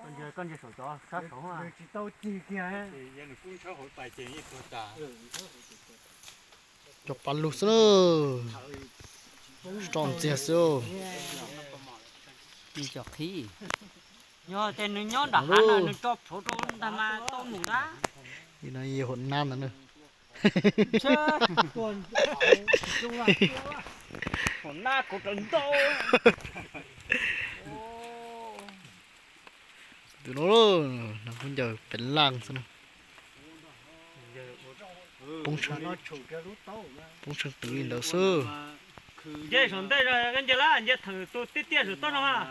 Koj ntsia, koj ntsia saum cov sab saud. Tsis tau cig kiag. Cov pas lug xwb na. Tsis tso ntxiag xwb. Nws cov qhib. Yog tias nws nyob nram hav no nws tso plhuav rau ntag mas tau mus dab. Li no yog hua nab ntag na. Hua nab kuv raws ntau. Tus no, no kuj ncaws pem laj xwb na. Poob tsheej twm li ntawd xwb. Nce saum ntej, nce lawm, nce theem tus tiaj tiaj saum toj no mas.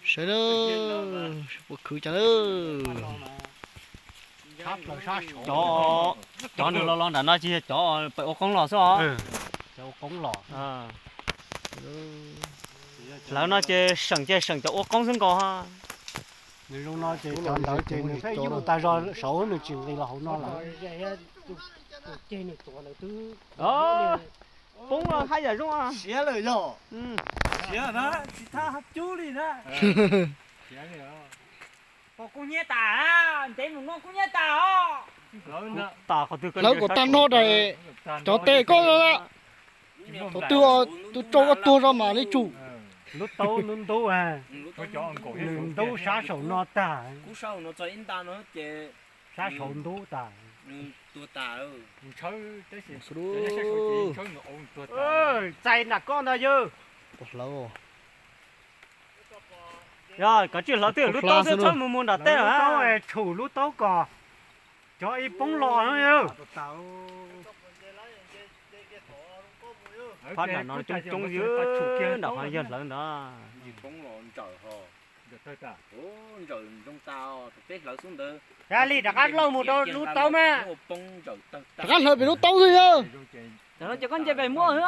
Saib na, puas khwv cas na. Cov, cov nws los los nram no tsis yog cov pem ua qoob los xwb os. Cov ua qoob los. Lawv no ces seem ces seem cov ua qoob xwb nkaus. Nws zoo no ces cov ntawd ces nws pheej yuj tag zog saud nws tsis nqis los hauv no lawm. Poob haj yam zoo. Siav lawm yog. Siav na, tsis thab cub li na. Koj kub hnyiab tas, ntev mus no kub hnyiab tas os. Tas qhov twg, hlawv kom tag nrho daim, cov tes koj. Thaum twg tus rau koj tuag zog mas li tsum. Lub taub ntub ntub, nws ntub sab saum no tag. Sab saud ntub tas. Txais nram koj ntag yawg. Yog koj tsis hlawv twb lub taub xwb, txhob mus mus nram tej lawm. Tshum lub taub kom cov ib poob los no yawg. Phab nram no coob coob yawg, nram qhov yawg hlawv ntawd. Yog li rov qab lauj mus rau lub taub mas. Rov qab hlawv pem lub taub xwb yawg. Tam no ces koj nce pem muab xwb.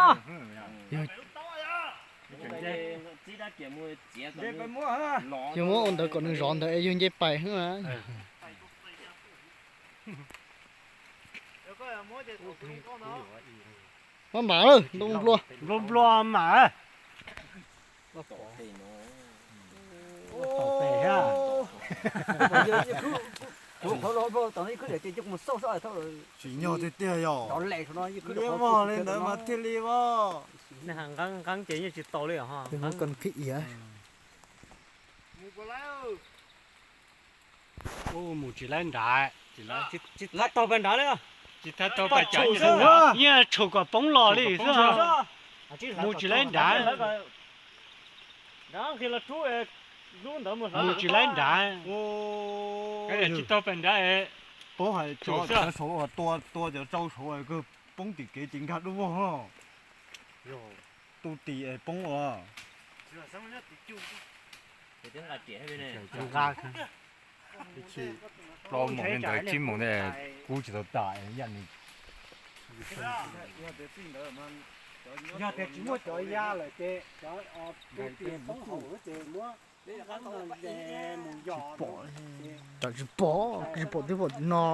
Yog muab ua ntawd kom nws zov ntawd es yawg nce pais xwb. Maj mam lawm, ntoo nplua. Nplua nplua mam. Tsis nyog tiag tiag yog. Liab vog li ntawd mas thiaj li vog. Nqeeb ces yeej tsis tau li os. Mus tsis laib nrad. Tsis thab taug pais nrad li. Tsis thab taug pais nrad, yeej tshum kom poob los li xwb. Mus tsis laib nrad. Mus tsis laib nrad. Tsis taug pais nrad. Paub hais cov sawv saud uas tua tua cov tsau saud kawg poob tim kev ces nkag dub vog no. Tu tis es poob ua. Plaub moos li ntawd tsib moos ntawd kub tsis tau tas ib yam li. Yog tias tsis muaj cov ya lawm ces cov tu tis poob hauv ces muab Tsis pom, tsis pom, tsis pom twb pom no.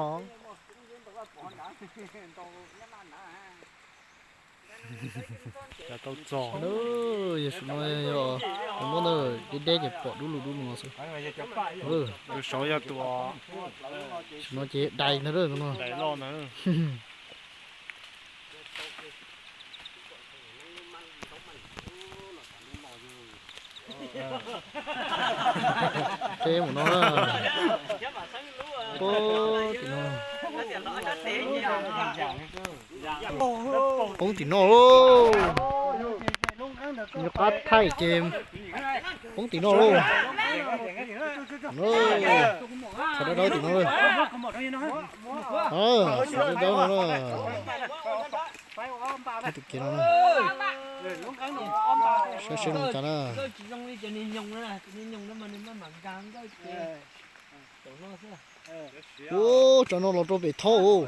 Yog saum no yog muab ntawd deb deb ces pom dub lug dub lug no xwb. Saum no ces dais ntag no. Teb mus no na. Poob tim no, poob tim no lauj. Nws qab thaij ces poob tim no lauj. Qhov dawb dawb tim no lauj. Qhov dawb dawb no na. Tus kev no na. Saib seb zoo cas na. Ub, tsam no los rau pem thaub.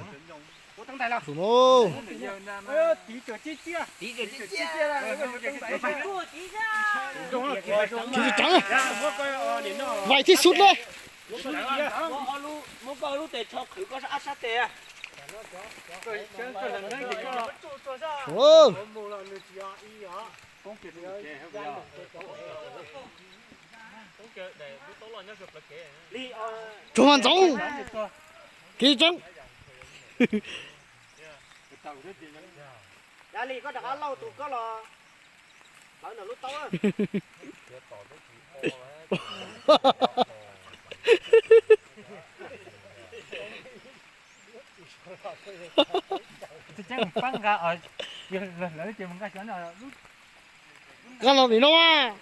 Tus no. Tiv tseev. Vais thib xub le. Tsuag mas ntxoov. Kev tseeb. Nqa los vim no mas.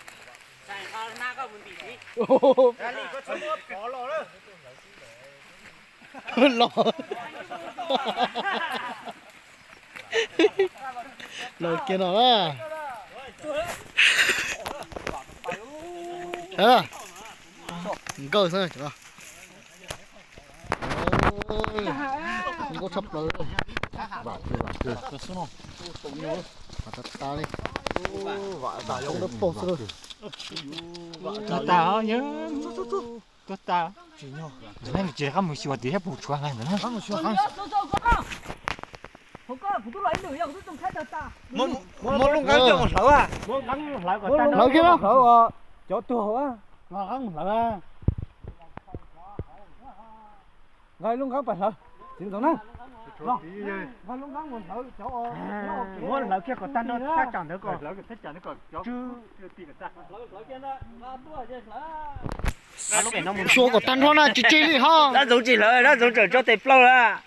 Los, los kiag no na. Nkauj xwb. Nkauj tshaj plaws. Vam tas tas li. Vam tas xwb. Tuag tas, tuag tas. Ntawm no tsis qab mus xyuas tias thiab puas tshuav nqaij ntawm no. Muab lub nqeeb coj mus hlawv. Hlawv kiag los. Cov tuag hauv, nqa lub nqeeb pas hlawv. Txiv ntxoov na, nqa lub nqeeb mus hlawv cov, muab hlawv kiag kom tag nrho thaj tsam ntawd kom tsw. Xyuas kom tag nrho na, tsis tseg li ho. Dab ntxoov tsis hlawv, dab ntxoov tseem tso tes plaug lawm.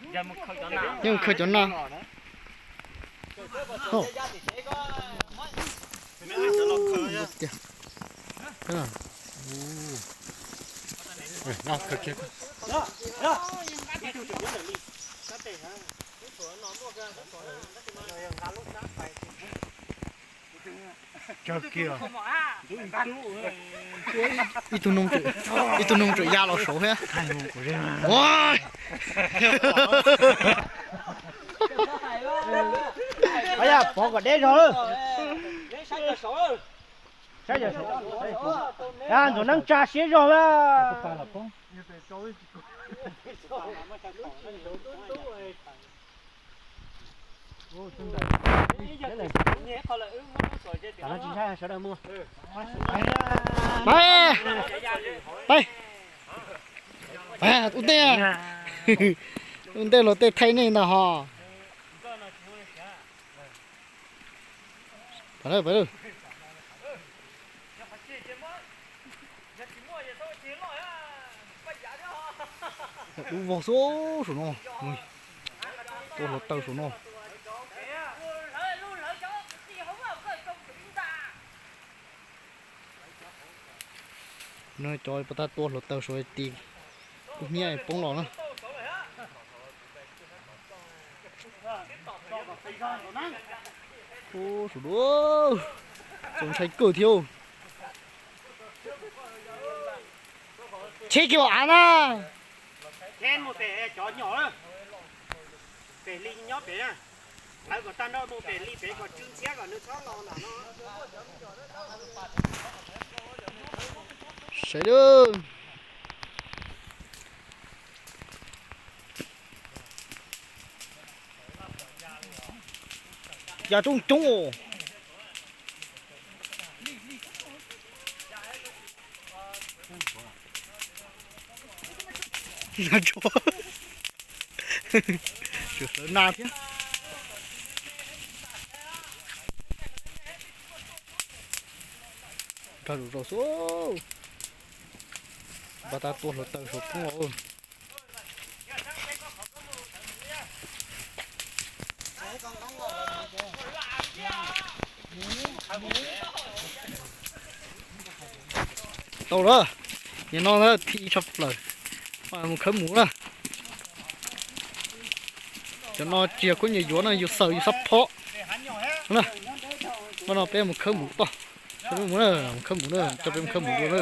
Yeej khaws cov na. Ib tug noog, ib tug noog tseem ya los saud thiab. Pov kom deb zog. Saib, ntxuav neeb tsa siab zog na. Peb, peb, ua ntej, ua ntej los tej thaij nej ntag ho. Dub vog xwb saum no, tua hluav taws saum no. No cov puas tag tua hluav taws saum ti, kub hnyiab poob los na. Ub, sawv daws, txaus ntshai kawg thiab. Cheb kiag av na. Cheb mus pem cov nyom na, pem li nyob pem na. Lawv kom tag nrho mus pem li pem kom tsw ntxhiab kom nws txhob los ntawm no. Sawv daws. Yog coob coob os. Tsuas hlawv nag thiab. Nrog rau rau xwb. Npaj tab tua hluav taws saum poob os. Tau lawm, nim no thim tshaj plaws, mus khawb mus na. Cov no tsis yog khaub ncaws yuav no, yus xaws yus xab phob na. Mas no peb mus khawb mus toj, mus na, mus khawb mus na, coj peb mus khawb mus dua na.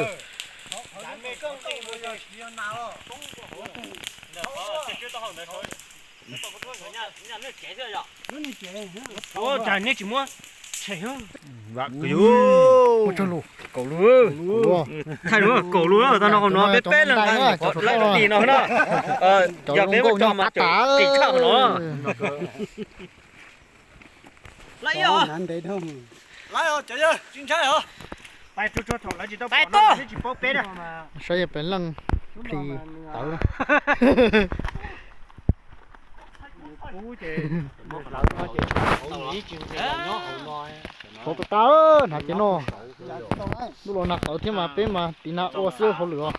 Ua cas nej tsis muab tshem? Vam kwv yus. Ua tsaug lus, kaum lus. Thaij lus kaum lus, tau no qhov no peb peb leeg nqa nyuam qhuav lawm rau tim no na. Yog peb muab tso mas tseem qis tshaj qhov no. Saib yog peb leej plis tawv. Hauv tas tas hnav ces no, ntuj los nag qawv thiab mas peb mas tiv nag ua xwb hauj lwm os.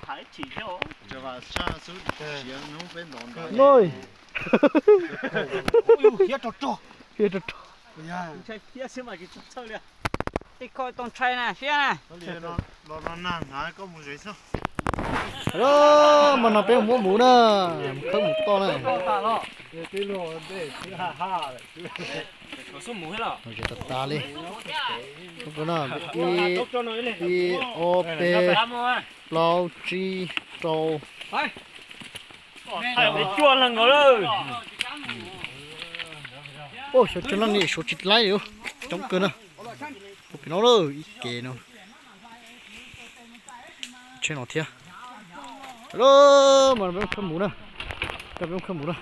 Noj, hiab rog rog. Ib khoj tau ntshai na, siab na. Mas no peb muab mus na, khawb mus toj na. Tsis tas tas li. Ib, ib, ob, peb, plaub, tsib, rau. Cuaj leeg no lawm. Xyov cov no nim suav tsis laib li, coob kawg na. Pem no lawm ib ke no. Tsheb no thiab. Mas peb khawb mus na. Coj peb khawb mus na.